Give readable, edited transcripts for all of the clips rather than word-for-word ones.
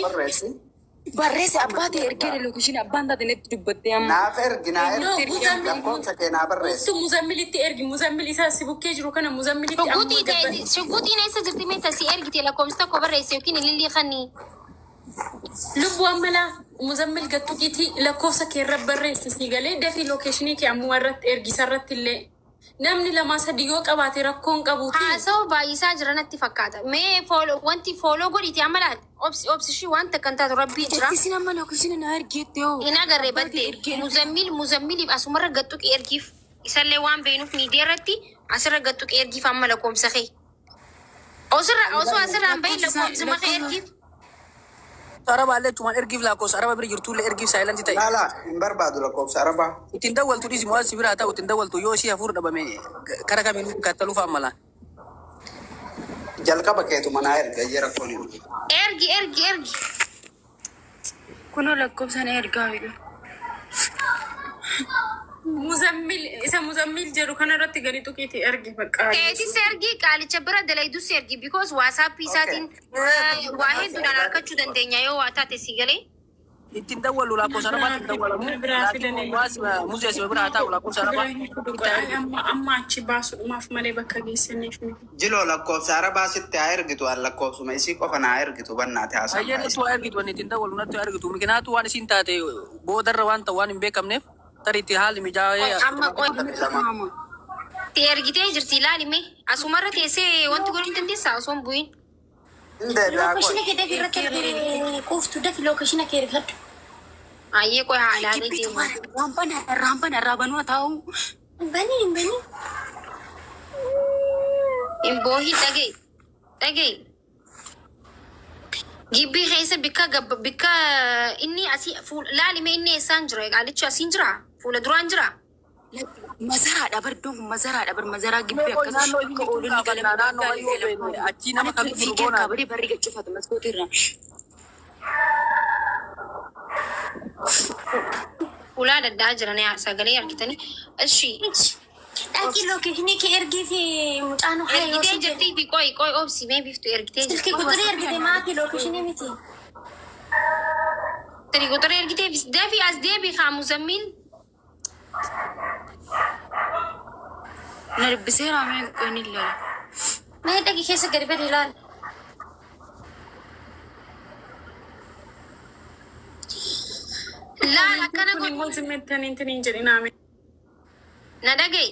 Barreessi. Barreesse abbaa ta'e ergeera location abbaan taate natti dubbattee amma. Naaf ergi naa No, ergi. Muzammil Lakkoofsa kee naa barreessi. Quftu Muzammilitti ergi. Muzammil isaa si bukkee jiru kana Muzammilitti amma Shugguxii gabba. ta'e shugguxiin eessa jirti mee tasii ergite lakkoofsa tokko barreesse yookiin ilillii kani. Lubbuu ammalaa Muzammil gattuqiitii lakkoofsa kee irra barreessi sii galee dafii location kee ammuma irratti ergi isarratti illee. Namni lamaa sadi yoo qabaate rakkoo hin qabuuti. Haasawaa baay'isaa jira natti fakkaata. Mee follow wanti follow godhiiti amma laal. Obsi obsi ishii wanta kan taatu rabbii jira. Isin amma location na ergeette hoo. Hin agarre Abbaa ta'e batte ergee natti muzammil muzammiliif asumarra gattuqi ergiif. Isallee waan beeknuuf miidiyaa irratti asirra gattuqi ergiif amma lakkoofsa kee. Osirra osoo asirraan bahin lakkoofsa isaa lakkoofsuma kee lakkoofsa ergiif. Araba illee achumaan ergiif lakkoofsa araba bira jirtullee ergiif silent ta'e. Laala hin barbaadu lakkoofsa arabaa. Ittiin dawwaltu dhiisi mo'aa si biraa ta'u ittiin dawwaltu yoo ishii hafuur dhabame kara kamiinuu kattaluuf amala. Jalqaba keetuma naa erga iyyee rakkoon hin jiru. Ergi ergi ergi. Kunoo lakkoofsa na ergaa jedhu. Muzammil isa Muzammil jedhu kanarratti gadi tuqiitii ergi bakka. Keetis ergi qaalicha bira dalaydus ergi because WhatsApp Okay. isaatiin waa hedduudhaan argachuu dandeenya yoo waa taate si galee. Ittiin dawwalu lakkoofsa arabaatti hin dawwalamu. Biraa Laakiin fidanii mo'aa muzee si biraa ta'u lakkoofsa biraa arabaa hin fidu itti haa ergitu. amma amma achi baasuudhumaaf malee bakka geessaniif miti. Jiloo lakkoofsa arabaa sitti haa ergitu an lakkoofsuma isii qofa naa ergitu bannaate haasaan Hayyee baay'isa. natti waa ergitu wanni ittiin dawwalu natti waa ergitu. Mikinaatu waan isiin taate boodarra waan ta'u waan hin beekamneef tarii itti haalli Qoy mijaa'ee amma qoy Lama. itti ergitee jirti ilaali mee asumarra teessee wanti godhuu hin dandeessaa osoo hin bu'in. Hin deebi'aa qoy. Location kee dafi irratti ergi quuftu dafi location kee ergadhu. Ayyee qoy haa ilaalee Gibbiitu deema. waan bana irraan bana irraa banuu taa'u. Hin banii hin banii. Hin boohin dhaga'i dhaga'i. Gibbii keessa bikka gabba bikka inni asii fuula laali mee inni eessaan jira qaalichi asiin jira fuula duraan jira. Mazaraadha bar iddoon kun mazaraadha bar mazaraa Mee gibbii qoy akkas naannoo isin akka jirtu oolonni gaafannaa galan naannoo gaarii wayyoo galan beekne achii nama anatti kamtu jiru fiigee goonaa. kaabadee barri gaccifata maskootii irraa. Ulaa daddaa jiran yaa sagalee argitanii. Ishi Dhaqii location kee ergii fi mucaan haa yoo ergitee si jedhe. jirtii fi qoy qoy obsi mee biftu ergitee Silkii jirti. quxurii ergite maatii location miti. Silkii quxurii ergitee fi dafii as deebi haa muzammil. Na dubbiseera mee qoy ni ilaala. Mee dhaqii keessa gadi badi ilaali. Laal akkana Kun godhu immoo zimmettanii hin jedhinaa. na dhaga'i.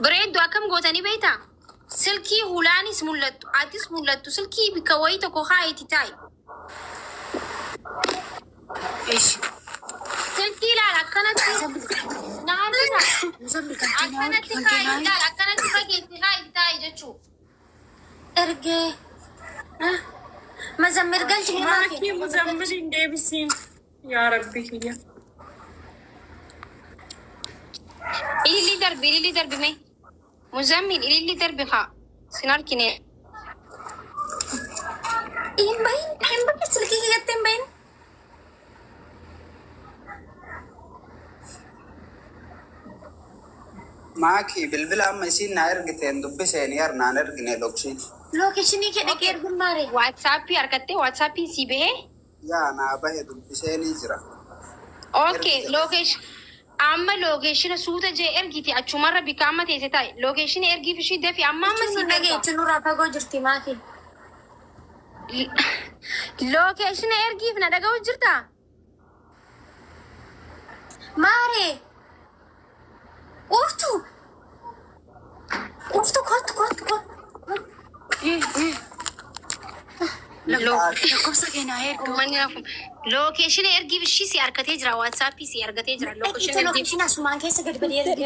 Bareeddu akkam gootanii beektaa? Silkii hulaanis mul'attu, atis mul'attu, silkii bikka wayii tokko kaayitii taa'i. Ishi. Silkii ilaal akkanatti na harkisa. Muzammil kan kee naa ergi Akkanatti kan kee naa kaayi ergi. ilaal akkanatti fageessi kaayi taa'i jechuudha. Ergee. Mazammil galchi mee maakii. Maakii Muzammil hin deebisiin. Yaa Rabbi kiyya. Ililli darbi ililli darbi mee. Muzammil ililli darbi haa. Sin argine. Hin bahin hin bahin silkii kee gattee hin bahin. Maakii bilbila amma isiin naa ergiteen dubbiseen yar naan ergine lokshiin. Location kee dhaqee Okay. erguun maaree. WhatsAppii argattee WhatsAppiin sii bahee. Yaa naa bahe dubbiseenii jira. Okay, Ergi jedhe. location amma location suuta jee ergiti achumarra bikka amma teesse taa'i. Location ergiif ishii dafi amma amma Jechuun nu siif erga. dhageechu nurraa fagoo jirti maakii. Location ergiif na dhaga'u jirtaa? Maaree quuftu quuftu kottu kottu kottu. Lakkoofsa kee naa ergi. Uummanni nafu. Location ergiif ishii si argatee jira. WhatsAppii si argatee jira. Location Dhaqiitu ergiif. location asumaan keessa gadi badii ergi.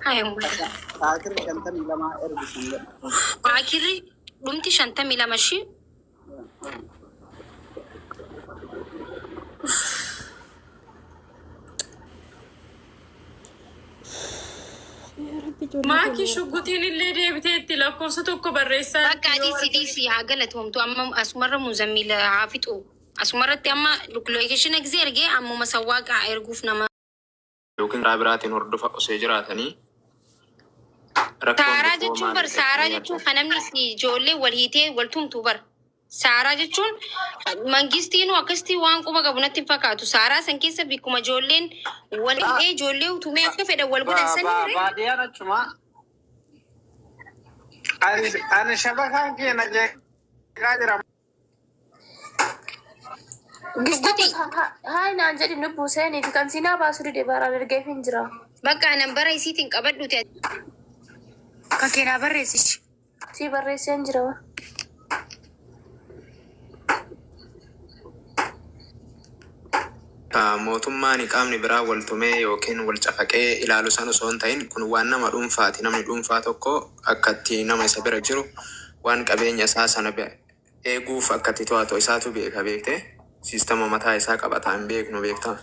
Hayi mul'ata. Saakirri 52 ergi sin jedha. Akirri dhumti 52 ishii. Maakii shuggutiin illee deebiteetti lakkoofsa tokko barreessaa Bakka jirti yoo adii si argite. dhiisi haa galatoomtu amma asumarra muzammil haa fixu. Asumarratti amma location gisee ergee ammuma sawwaaqa erguuf nama. Yookiin karaa biraatiin hordofa osoo jiraatanii Rakkoon Saaraa dhufuu jechuun maal bar saaraa jettanii jechuun yaaddan? kan namni si ijoollee wal hiitee wal tumtu bar. Saaraa jechuun mangistiinuu akkasitti waan quba qabu natti hin fakkaatu. Saaraa san keessa bikkuma ijoolleen wal hidhee ijoollee utumee akka fedhan wal godhan sanii ture. Baadiyyaan achuma. Ani shabakaan kee na jeeqaa jira. Shugguxii. Haay naan jedhi lubbuu seeniiti kan siinaa baasuu dide baraan ergeef hin jira. Bakka nambara isiitiin qabadhuti. Kan keenaa barreessichi. Sii barreessee hin jira. Mootummaan qaamni biraa wal tumee yookiin wal cafaqee ilaalu san osoo hin ta'in kun waan nama dhuunfaati. Namni dhuunfaa tokko akka itti nama isa bira jiru waan qabeenya isaa sana eeguuf akka itti to'atu isaatu beeka beektee siistama mataa isaa qabata hin beeknu beektaa.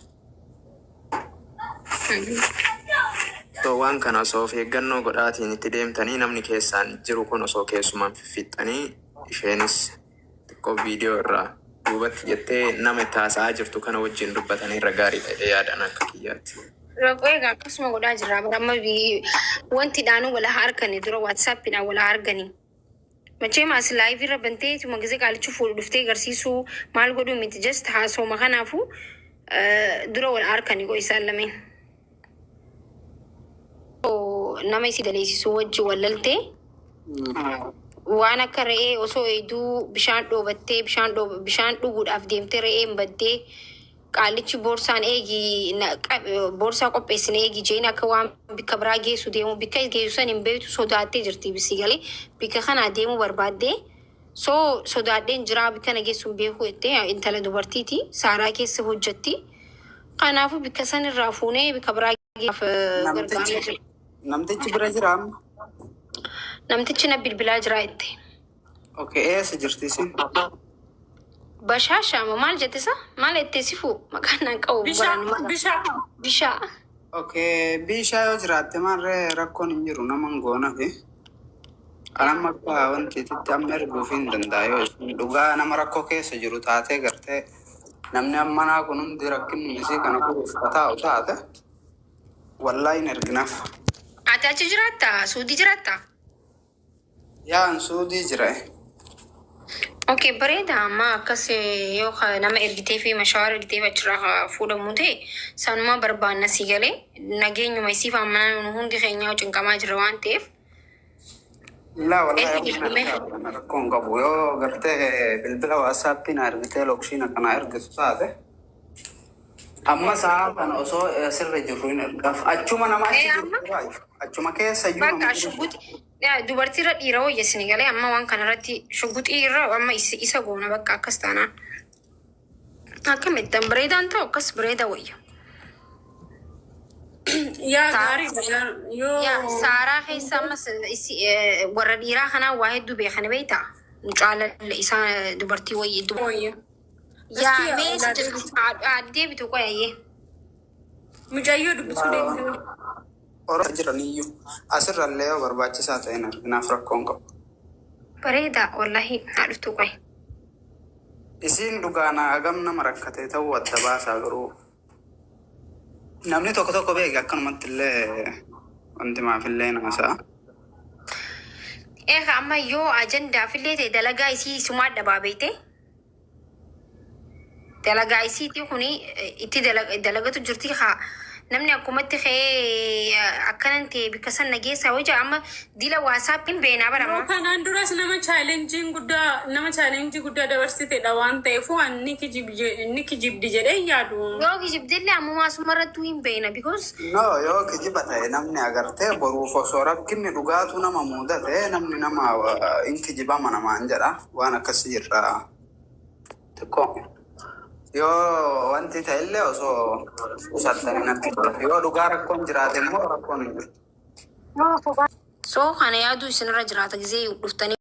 So waan kana osoo of eeggannoo godhaatiin itti deemtanii namni keessaan jiru kun osoo keessumaan fiffixxanii isheenis xiqqoo viidiyoo irraa duubatti jettee nama itti haasa'aa jirtu kana wajjin dubbatanii irra gaariidha jedhee yaadan akka kiyyaatti. Rakkoo egaa akkasuma godhaa jirra. Bara amma wanti dhaanuu wal haa argani dura waatsaappiidhaan wal haa argani. Machee maas live irra bantee tuma gisee qaalichi fuudhu dhuftee agarsiisuu maal godhuu miti, just haasoma kanaafuu dura wal harkani go isaan lameen. Nama isii daleessisuu wajji wal laltee waan akka re'ee osoo eeduu bishaan dhoobattee bishaan dhuguudhaaf deemtee re'een baddee qaalichi boorsaan eegi boorsaa qopheessine eegi jeen akka waan bikka biraa geessu deemu bikka geessu san hin beektu sodaattee jirti bisii galee bikka kanaa deemuu barbaaddee so sodaadheen jiraa bikka na geessu hin beeku jettee. Intala dubartiiti, saaraa keessa hojjetti. Kanaafuu bikka san irraa fuunee bikka biraa geessuuf gargaaruu Namtichi namtichi bira jira amma. Namtichi na bilbilaa jira jette. Okay, eessa jirti isin? Bashaashaama maal jette isa? Maal jettee sifu maqaan naan qabu Bishaa baraan bishaa. Bishaa. Okay, bishaa yoo jiraatte maarree rakkoon hin jiru nama hin goonafi. Kan amma akka wanti itti amma erguuf hin danda'a yoo isin dhugaa nama rakkoo keessa jiru taatee gartee namni ammanaa kun hundi rakkinni isii kana furuuf taa'u taate wallaahi hin erginaaf. Ati achi jiraattaa? Suudii jiraattaa? Yaan Suudii jira. Okay, bareeda. Amma akkas yoo nama ergitee fi mashaawara ergitee achirraa fuudhamu ta'e sanuma barbaanna si galee nageenyuma isiif ammanaa nu hundi keenya cinqamaa jira waan ta'eef. Laa Eessa wallaahi jirtume? rakkoo hin qabu yoo gartee bilbila WhatsAppii na ergitee location kana ergitu taate amma sa'a kana osoo sirra jirru hin ergaaf achuma nama achi Ee jiru amma baay'ee achuma keessa iyyuu bakka nama jiru. shugguxi dubartii irra dhiira wayya galee amma waan kanarratti shugguxii irra amma isa goona bakka akkas taanaan. Akkamittan bareedaan ta'u akkas bareeda wayya. Yaa gaariidha yoo. Yaa saaraa keessa ammas warra dhiiraa kanaa waa hedduu beekani beektaa? Mucaa isaa dubartii wayii. Wayya. Yaa Iski mee isa ogaa deebitu qoyayyee. Mucayyoo dubbisuu deemte. Oromoo jiran iyyuu asirrallee yoo barbaachisaa ta'e hin arginaaf rakkoo hin qabu. Bareeda wallahi haa dhuftu qoy. Isiin dhugaana hagam nama rakkate ta'uu adda baasaa garuu namni tokko tokko beeke akkanumatti illee wanti maafillee naasa'a. Eega amma yoo ajandaaf illee ta'e dalagaa isii sumaa dhabaa beekte. Dalagaa isiitii kuni itti dalagatu jirti haa namni akkumatti ka'ee akkanan ta'e bikka san nageessaa hojii amma dila WhatsAppiin beenaa Yeroo barama. kanaan duras nama challenge guddaa dabarsitedha waan ta'eef waan ni kijibdi jedhee hin yaadu. Yoo kijibdillee ammumaa asumarrattuu hin beena because No, yoo kijiba ta'e namni agartee boruuf osoo rakkinni dhugaatu nama mudate namni nama hin kijibama namaan jedha waan akkasii irraa xiqqoo. Yoo wanti ta'ellee osoo qusattanii natti tola. Yoo dhugaa rakkoon jiraate immoo rakkoon hin jiru. So kana yaaduu isinirra jiraata gisee dhuftanii.